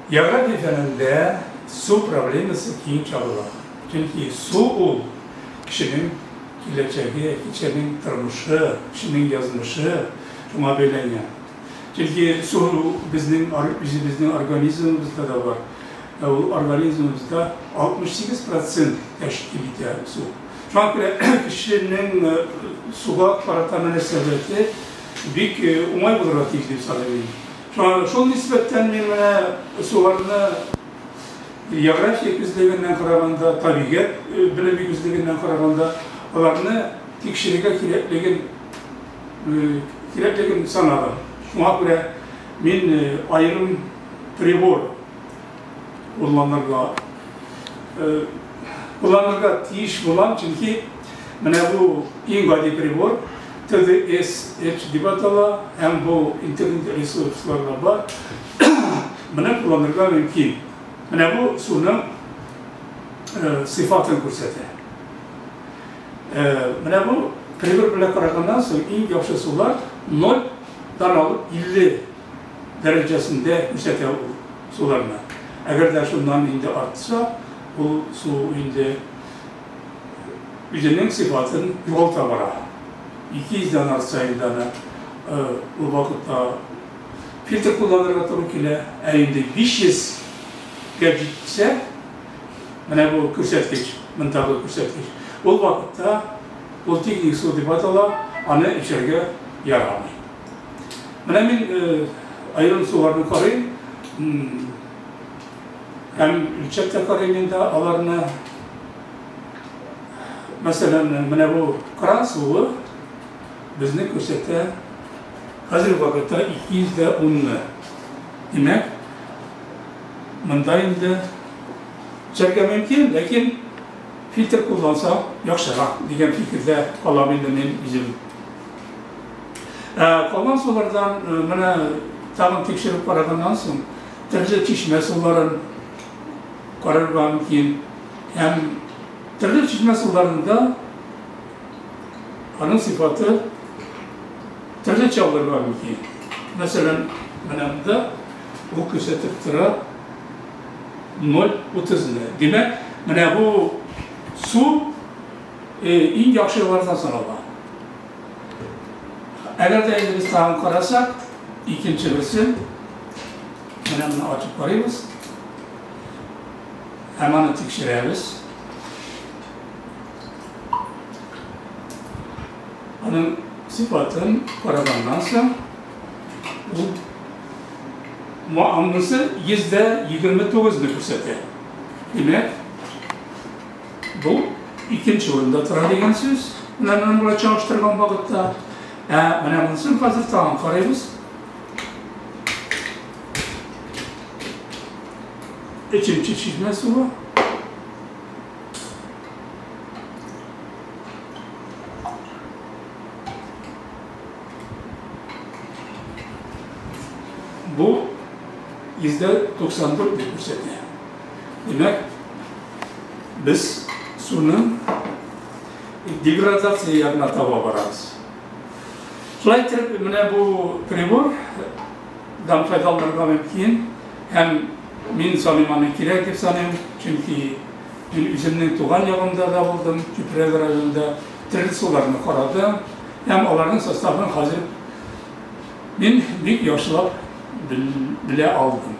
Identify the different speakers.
Speaker 1: География фәнендә су проблемасы киң чагыла. Чөнки су ул кешенең киләчәге, кешенең тормышы, кешенең язмышы шуңа бәйләнгән. Чөнки су безнең үзебезнең организмыбызда да бар. Ә ул организмыбызда 68 процент тәшкил итә су. Шуңа күрә кешенең суга карата мөнәсәбәте бик уңай булырга тиеш дип саныйм мин. Шуңа шул нисбәттән мин менә суларны география күзлегеннән караганда, табигать белеме күзлегеннән караганда, аларны тикшерергә кирәклеген кирәклеген санадым. Шуңа күрә мин аерым прибор кулланырга кулланырга тиеш булам, чөнки менә бу иң гади прибор TDSH дип атала, һәм бу интернет ресурсларда бар. Моны кулланырга мөмкин. Менә бу суның сыйфатын күрсәтә. Менә бу прибор белән караганнан соң иң яхшы сулар 0-дан алып 50 дәрәҗәсендә күрсәтә ул суларны. Әгәр дә шуннан инде артса, ул су инде үзенең сыйфатын югалта бара. 200 дән артса инде аны ул вакытта фильтр кулланырга туры килә. Ә инде 500 гә җитсә, менә бу күрсәткеч, мондагы күрсәткеч, ул вакытта ул техник су дип атала, аны эчәргә ярамый. Менә мин аерым суларны карыйм, һәм үлчәп тә карыйм инде аларны. Мәсәлән, менә бу кран суы безне күрсәтә хәзерге вакытта 210-ны. Димәк, монда инде эчәргә мөмкин, ләкин фильтр куллансак яхшырак дигән фикердә калам инде мин үзем. Ә калган сулардан менә тагын тикшереп караганнан соң, төрле чишмә суларын карарга мөмкин. Һәм төрле чишмә суларында аның сыйфаты төрлечә булырга мөмкин. Мәсәлән, менә монда ул күрсәтеп тора 0,30-ны. Димәк, менә бу су иң яхшылардан санала. Әгәр дә инде без тагын карасак, икенче берсен, менә моны ачып карыйбыз. Һәм аны тикшерәбез. Аның сыйфатын караганнан соң, ул анысы 129-ны күрсәтә. Димәк, бу икенче урында тора дигән сүз. Менә моның белән чагыштырган вакытта. Ә менә монысын хәзер тагын карыйбыз. Өченче чишмә суы. Бу 94 дип күрсәтә. Димәк, без суның деградация ягына таба барабыз. Шулай итеп, менә бу прибордан файдаланырга мөмкин һәм мин саныйм аны кирәк дип саныйм, чөнки мин үземнең туган ягымда да булдым, Чүпрәле районында төрле суларны карадым һәм аларның составын хәзер мин бик яхшылап белә алдым.